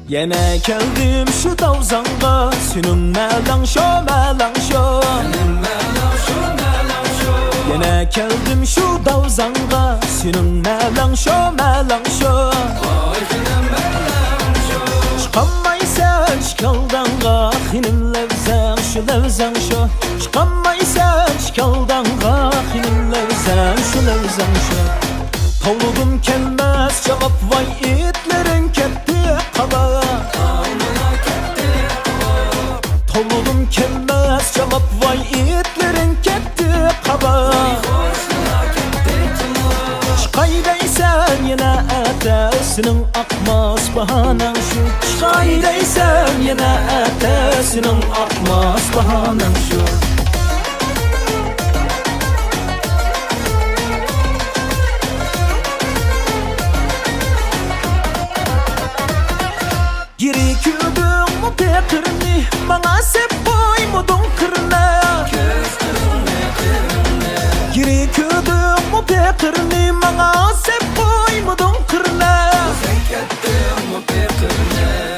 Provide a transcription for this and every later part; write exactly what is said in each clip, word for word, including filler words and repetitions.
يەنە كەلدىم شۇ داۋزاڭغا، سېنىڭ مەلەڭ شو، مەلەڭ شو. يەنە كەلدىم شۇ داۋزاڭغا، سېنىڭ مەلەڭ شو، مەلەڭ شو. چىقالمايسەن ئىشىك ئالدىڭغا، خېنىم لەۋزەڭ شۇ، لەۋزەڭ شۇ. چىقالمايسەن ئىشىك ئالدىڭغا، خېنىم لەۋزەڭ شۇ، لەۋزەڭ شۇ. توۋلىدىم كەلمەس جاۋاب، ۋاي ئىتلىرىڭ كەتتى قاۋاپ. توۋلىدىم كەلمەس جاۋاب، ۋاي ئىتلىرىڭ كەتتى قاۋاپ. چىقاي دەيسەن يەنە ئەتە، سېنىڭ ئاقماس باھانەڭ شۇ. چىقاي دەيسەن يەنە ئەتە، سېنىڭ ئاقماس باھانەڭ شۇ. گىرى كۆردۈڭمۇ پېقىرنى، ماڭا سەپ قويمىدىڭ قىرنى. گىرى كۆردۈڭمۇ پېقىرنى، ماڭا سەپ قويمىدىڭ قىرنى.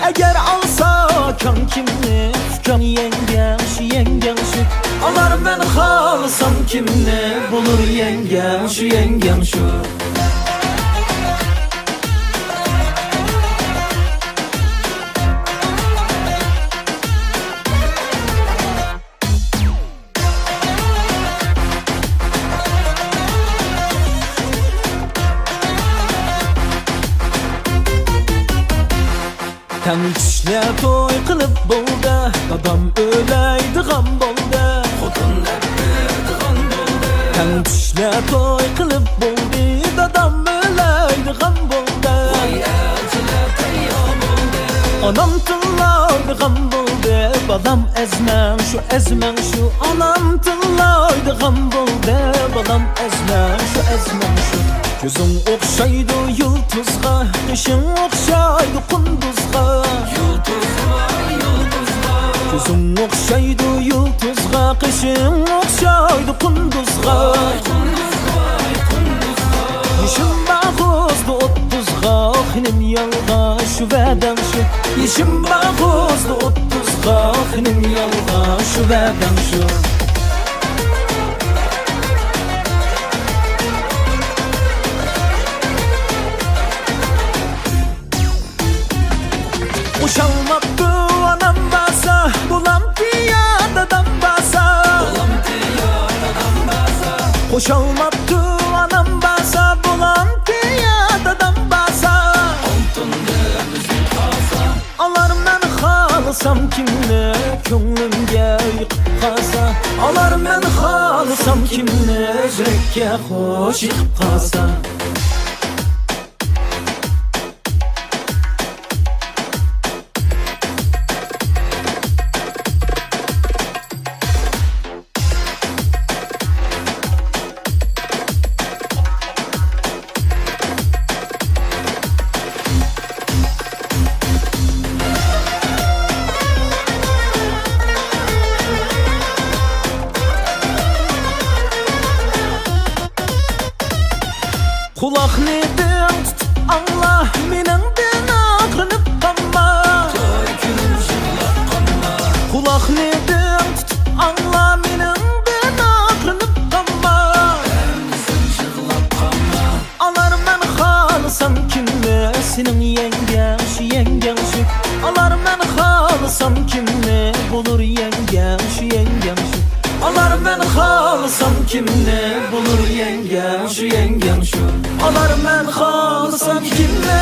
ئەگەر ئالسا ئاكاڭ كىمنى، ئۇكاڭ يەڭگەڭ شۇ، يەڭگەڭ شۇ. ئالارمەن خالىسام كىمنى، بولۇر يەڭگەڭ شۇ، يەڭگەڭ شۇ. تەڭ چۈشلەر توي قىلىپ بولدى، دادام ئۆلەيدىغان بولدى. خوتۇن دەپ بېرىدىغان بولدى. تەڭ چۈشلەر توي قىلىپ بولدى، دادام ئۆلەيدىغان بولدى. ۋاي ئەلچىلەر تەييار بولدى. ئانام تىللايدىغان بولدى، بالام ئەزمەڭ شۇ، ئەزمەڭ شۇ. ئانام تىللايدىغان بولدى، بالام ئەزمەڭ شۇ، ئەزمەڭ شۇ. كۆزۈڭ ئوخشايدۇ يۇلتۇزغا، قېشىڭ ئوخشايدۇ قۇندۇزغا. يۇلتۇزغا، يۇلتۇزغا. كۆزۈڭ ئوخشايدۇ يۇلتۇزغا، قېشىڭ ئوخشايدۇ قۇندۇزغا. قۇندۇزغا، قۇندۇزغا. يېشىم باغۇزدا ئوتتۇزغا، خېنىم يالغان شۇ ۋەدەڭ شۇ. يېشىم باغۇزدا ئوتتۇزغا، خېنىم يالغان شۇ ۋەدەڭ شۇ. ئوشالماپتۇ ئانام بارسا، بولامتى يا دادام بارسا. قوشالماپتۇ ئانام بارسا، بولامتى يا دادام بارسا. ئالارمەن خالىسام كىمنى، كۆڭلۈمگە يېقىپ قالسا. ئالارمەن خالىسام كىمنى، يۈرەككە خوش يېقىپ قالسا. قۇلاقنى دىڭ تۇتۇپ ئاڭلا، مېنىڭدىن ئاغرىنىپ قالما. قۇلاقنى دىڭ تۇتۇپ ئاڭلا، مېنىڭدىن ئاغرىنىپ قالما. ئالارمەن خالىسام كىمنى، سېنىڭ يەڭگەڭ شۇ، يەڭگەڭ شۇ. ئالارمەن خالىسام كىمنى، بولۇر يەڭگەڭ شۇ، يەڭگەڭ شۇ. ئالارمەن خالىسام كىمنى، بولۇر يەڭگەڭ شۇ، يەڭگەڭ شۇ. ئالارمەن خالىسام كىمنى.